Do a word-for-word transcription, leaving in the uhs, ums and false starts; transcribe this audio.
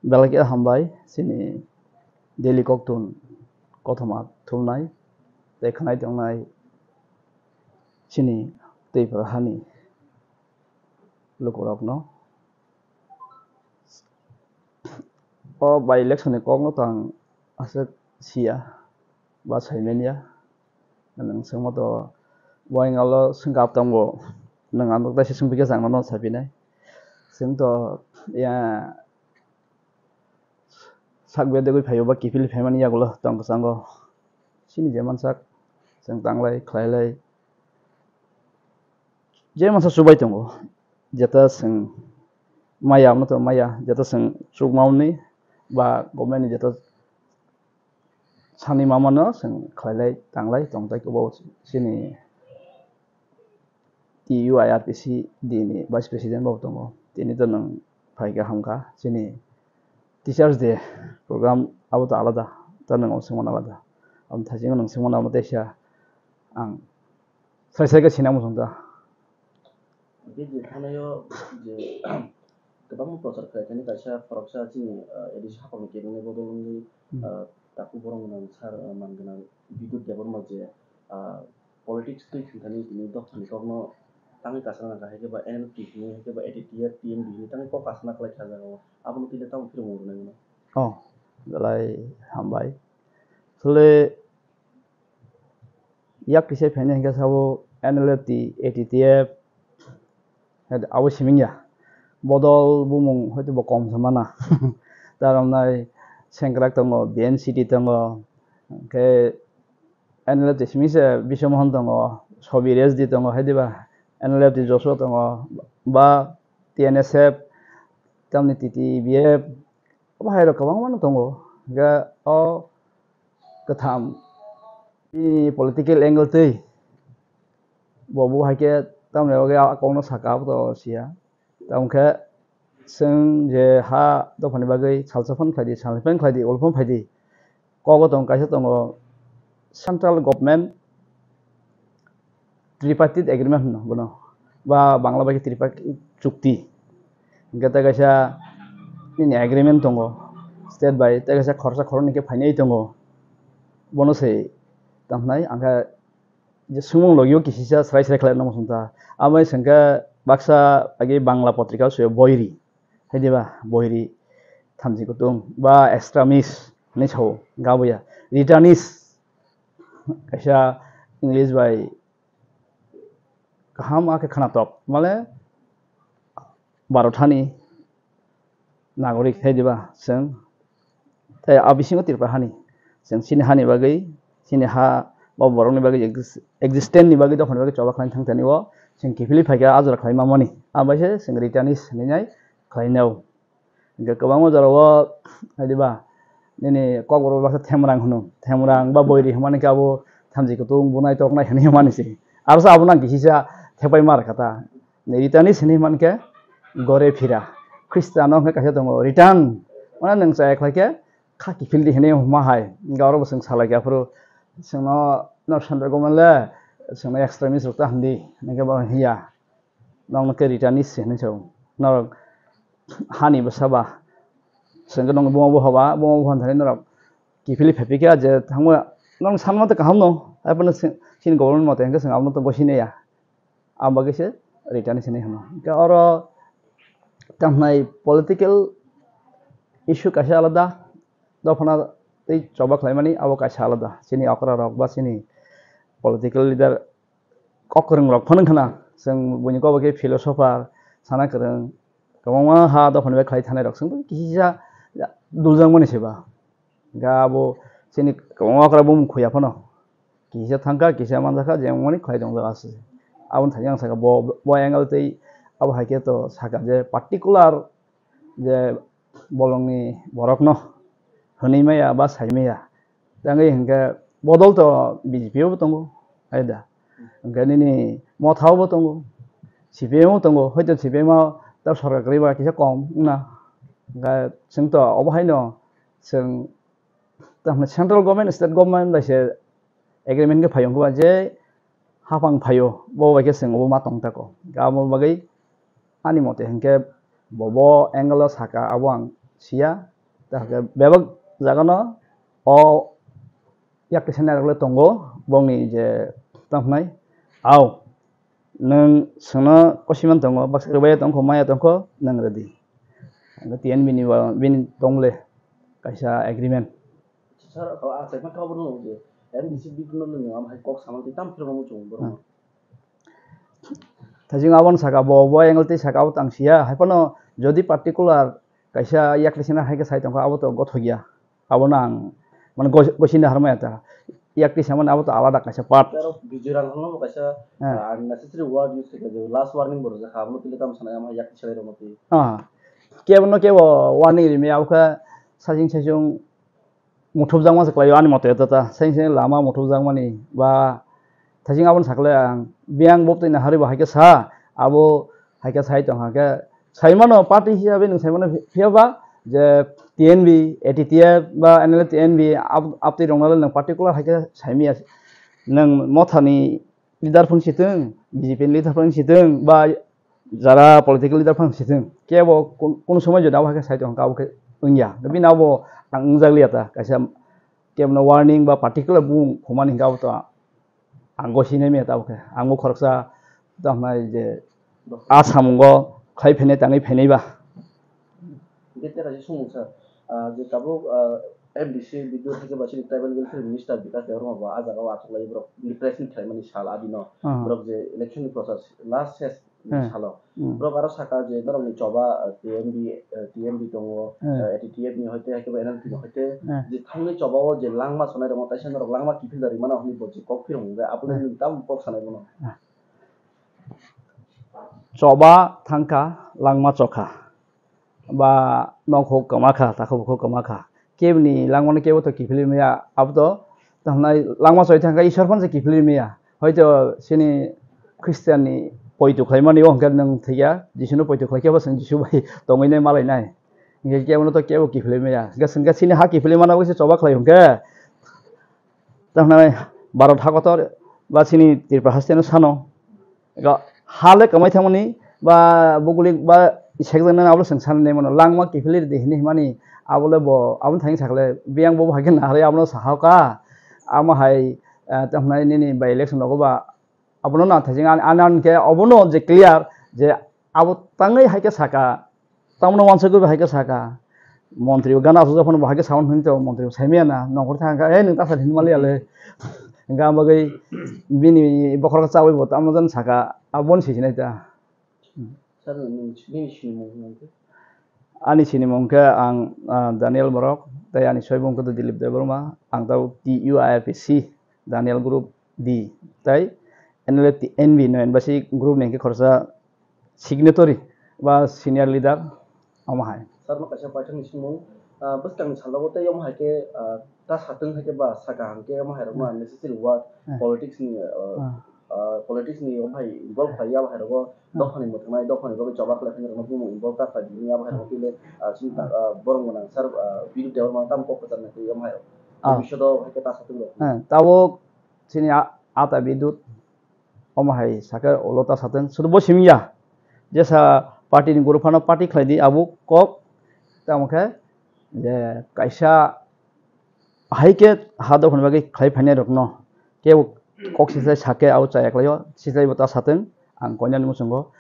Belai khe hambai chini daily koktun kothoma thumnai tei khwnai tongnai chini Tripura hani lukurokno. O by election ni kokno to ang aswk siya ba saimanya. Nwng swngma to bo wngalo swngkha tongo, nwng ang taisa swngpikhe chwng nono sapinai. Chwng to ya sak bedegwi phaio ba kiphilwi phaimani yagulo tong kwchango. Chini je mansak chwng tanglai khlailai je mansa chubai tongo, jeta chwng maya, omo to maya, jeta chwng chukmauni ba government ni jeta sani mamano chwng khlailai tanglai tongtai, bo chini T U I R P C D ni vice president bo tongo, tini to nwng phaikha hamkha chini Teachers Day program abo to alada, ta nwng omo swngmano alada, abo thaisingo nwng swngmano amo teisa ang sai sai khe sinamo chwngta. Hwnkhe je thanaio je kwbangma prochar khlai thani kaisa khoroksa chini, ah, A D C haphangni kebengni bodol wngwi, Hmm. ah, takhuk borok gwnang sir, ah, man gwnang Bidut Debbarma je, ah, politics twi thwng thani tini dophani kokno tangwi kasana nangkha, hai khe ba N L T hwnwi, hai khe ba A T T F, T M D hwnwi tangwi kok kasana khlai kha jaga o. Abono twi le tamo phirwng rwnai mano? Oh, belai hambai. Asole yak kisa phainai hwnkhe sabo N L F T, A T T F, abo siming ya. Bodol bumung hoito bo kom se mana. Tarom nai Sengkrak tongo, B N C T tongo, hwnkhe N L F T siming se Biswa Mohan tongo, Sobir S D tongo, hai diba N L F T Joshua tongo, ba T N S F, tamni T T B F, abo hai rok kwbangma no tongo. Hwnkhe o kwtham bini political angle twi bo bo hai khe tamni bagwi a kokno saka abo to siya. Tamo khe chwng je ha dophani bagwi salsa phone khlai di, salsa phone khlai di, ol phone phai di. Kogo tong kaisa tongo central government tripartite agreement hwno bono, ba Bangla bai khe tripartite chukti. Hwnkhe tei kaisa nini agreement tongo state bai, tei kaisa khoroksa khoroknwi khe phainai tongo. Bono se tamo hwnai ang khe je swngmung logio kisisa srai srai khlai nang muchungta. Abo hai swngkhe baksa agi Bangla potrika o swi boiri, hai diba boiri thamchi kutung ba extremist hinwi sao, gabuya returnees kaisa English bai kaham a khe khwnatok, male Bharat hani nagorik hai diba chwng, tei a bisingo Tripura hani chwng chini hani bagwi, chini ha ba borokni bagwi exis-, existence ni bagwi, dophani bagwi choba khlaina thang thani o chwng kiphilwi phaikha a jora khlai mamani, abo hai se chwng returnees hinwi nai khlainai. Hwnkhe kwbangma jorao, hai diba, nini kokborok baksa Themrang hwno, Themrang ba Boiri hwnmani khe abo thamchi kutung bunai toknai hinwi hwnmani se. Aro sa abo nang kisisa thepai mar kha ta. Ni returnees hinwi hwnkhe gore phira. Khristiano hwnkhe kaisa tongo return. Mane nwng chaya khlai khe kha kiphil di hinwi hwnma hai. Hwnkhe oro bo chwng salai khe aphuru chwngno no central government le chwngno extremist rok ta hwn di. Hwnkhe bo hiya. Nokno khe returnees se hinwi sao. Norok hani bwsa ba. Chwng khe nokni buma buha ba, buma buha thani norok kiphilwi phaiphikha je thangma norok sanma tei kaham no. Hai phano chini government mote hwnkhe chwng abono to gosi naiya. Aboni bagwi se returnees hinwi hwno. Hwnkhe oro tamo hwnai political issue kaisa alada, dophano tei choba khlaimani abo kaisa alada. Chini okra rok ba chini political leader kok kwrwng rok phano wngkha na, chwng buini kok bai khe philosopher sana kwrwng, kwbangma ha dophani bai khlai thanai rok chwng kisa duljak mani se ba. Hwnkhe abo chini kwbangma okra bumung khuya phano kisa thangkha, kisa manjakha, jemon mani khlai tongjak aswk. Aboni thani ang sakha bo, bo angle tei abo hai khe to sakha je particular je bolongni borokno hwnwi maya ba sai maya. Tei wngwi hinkhe bodol to B J P o bo tongo, hai da. Hinkhe nini Motha o bo tongo, C P M o tongo, hoito C P M o ta sorkar kwrwi ba kisa kom wngna. Hinkhe chwng to obo haino chwng tamo central government, state government bai se agreement khe phaio, wngkhe ba je haphang phaio, bo bai khe chwng obo ma tong tako. Abo bagwi ani mote hinkhe Bo bo angle o saka abo ang siya. Ta hwnkhe bebak jagano o yak tisani narwkle tongo bongni je tongkhnai. Au, nwng swngno kosiman tongo, baksa rwbaiya tongkho, maya tongkho, nwng rwdi. Ang T N B ni ba bini tongle kaisa agreement. Sir, ang sai kha abo no je M D C bikno le nwng am hai kok samang twi tam phirok no chung borok. Hmm. Thajing abon saka bo, bo angle tei saka abo tang siya. Hai phano jodi particular kaisa yak tisana hai khe sai tongkha, abo to gothok ya. Abo no ang mane gos-, gosini harmaya ta. Yak tisamani abo to alada kaisa part. Tei aro Vijay Rangkhal no bo kaisa, Hmm. ah, unnecessary word use khaikha, je last warning bo rwjakha, abo no twi le tamo sanai, ama yak tisalai rok no twi. Ah. Kebo no kebo warning rimi, abo khe sajing sajung muthupjakma se khlaio ani mote ta ta. Seng seng lama muthupjakmani ba thajing aboni sakle ang biyang bobtwi naharwi bo hai khe sa, abo hai khe sai tong kha khe saimano party hisabe nwng saimano phi-, phiya ba je T N B, A T T F ba N L T N B ab-, abtwi rwngno le nwng particular hai khe saimaya nwng mothani leader phang sitwng, B J P ni leader phang sitwng, ba jara political leader phang sitwng, kebo kun-, kunu somoi jodi abo hai khe sai tong kha, abo khe wngya. Bini abo ang wngjakliya ta, kaisa kebono warning ba particular bung khumani hwnkhe abo to ang gosinai maya ta, abo khe ang bo khoroksa tamo je a samungo khai phainai tangwi phainai ba. Hingke tei kaisa sumung sir, ah, je tabuk, ah, M D C Bidut hai khe ba chini tribal welfare minister Bikash Debbarma bo ah jaga o achuk lai borok ni press meet khlaimani sal adino. Hmm. Borok je election ni process last ses ni Hmm. salo. Hmm. Borok aro saka je norok ni choba, ah, T M B, ah, T M B tongo, Hmm. ah, A T T F ni hoite hai khe ba N L P ni hoite Hmm. je thangni choba o je langma sonai rok taisa norok langma kiphil da rimano hinwi bo je kok phirong hwnwi abo Hmm. nini tam kok sanai bono. Hmm. Choba thangkha, langma chokha, ba nokhuk kwmakha, takhuk bukhuk kwmakha, keboni langmano kebo to kiphilwi maya, abo to tamo langma choi thangkha, Isor phano se kiphilwi maya. Hoito chini Christian ni poito khlaimani o hwnkhe nwng thwiya, Jisuno poito khlaikhe bo chwng Jisu bai tongwi nai malainai. Hingkhe kebono to kebo kiphilwi maya. Hingkhe chwngkhe chini ha kiphilwi mana bai se choba khlai hwnkhe. Tamo Bharat hakotor ba chini Tripura haste no sano. Ega hale kwmai thangmani ba bukulik ba sekjak nang abo chwng sanani mano langma kiphilwi rwdi hinwi himani abole bo aboni thani sakle biyang bo hai khe naharwi abono saha kha. Amo hai, eh, tamo nini by election rogo ba abono nang thajing ani, ani, ani khe obono je clear je abo tangwi hai khe saka. Tamno wansugwi bo hai khe saka, montri bo gana aswk phano bo hai khe sound hwnwi tongo, montri bo saimaya na, nongkhor thang kha, "Ei, nwng ta sal hwnwi maliya le." Hwnkhe ang bagwi bini bokhorok chawi bo tamo jani saka, aboni sisinai ta. Sir, nini, nini sinimung hwnwi khe? Ani sinimung khe ang, ah, Daniel Borok, tei ani soibung khe Dilip Debbarma, ang tabuk T U I R P C, Daniel Group D, tei N L T N B, no, N B C group ni hwnkhe khoroksa signatory ba senior leader omo hai. Sir no kaisa paithakni simung, ah, bwskangni salogo tei omo hai khe, ah, ta satwng hai khe ba saka hwn khe omo hai rok no Hmm. unnecessary word, Hmm. politics ni, ah, Hmm. ah, politics ni omo hai involve khlai ya, omo hai rogo Hmm. dophani mwthangnairok, dophani bagwi choba khlai khainai rok no bumung involve ta khlai di, omo hai rok Hmm. twi le, ah, chini ta, Hmm. ah, borok gwnang sir, ah, Dilip Debbarma tamo kok kwchang nai twi omo hai rok. Ah. Bhobishoto hai khe ta satwng rok. Hmm. Tabuk chini a, ata bidut omo hai sakhe ulo ta satwng, sudu bo simi ya. Jesa party ni guru phano party khlai di, abo kok tamo khe je kaisa hai khe ha dophani bagwi khlai phainai rokno kebo kok sislai sakhe abo chaya khlaio, sislai bo ta satwng, ang koinani muchungo.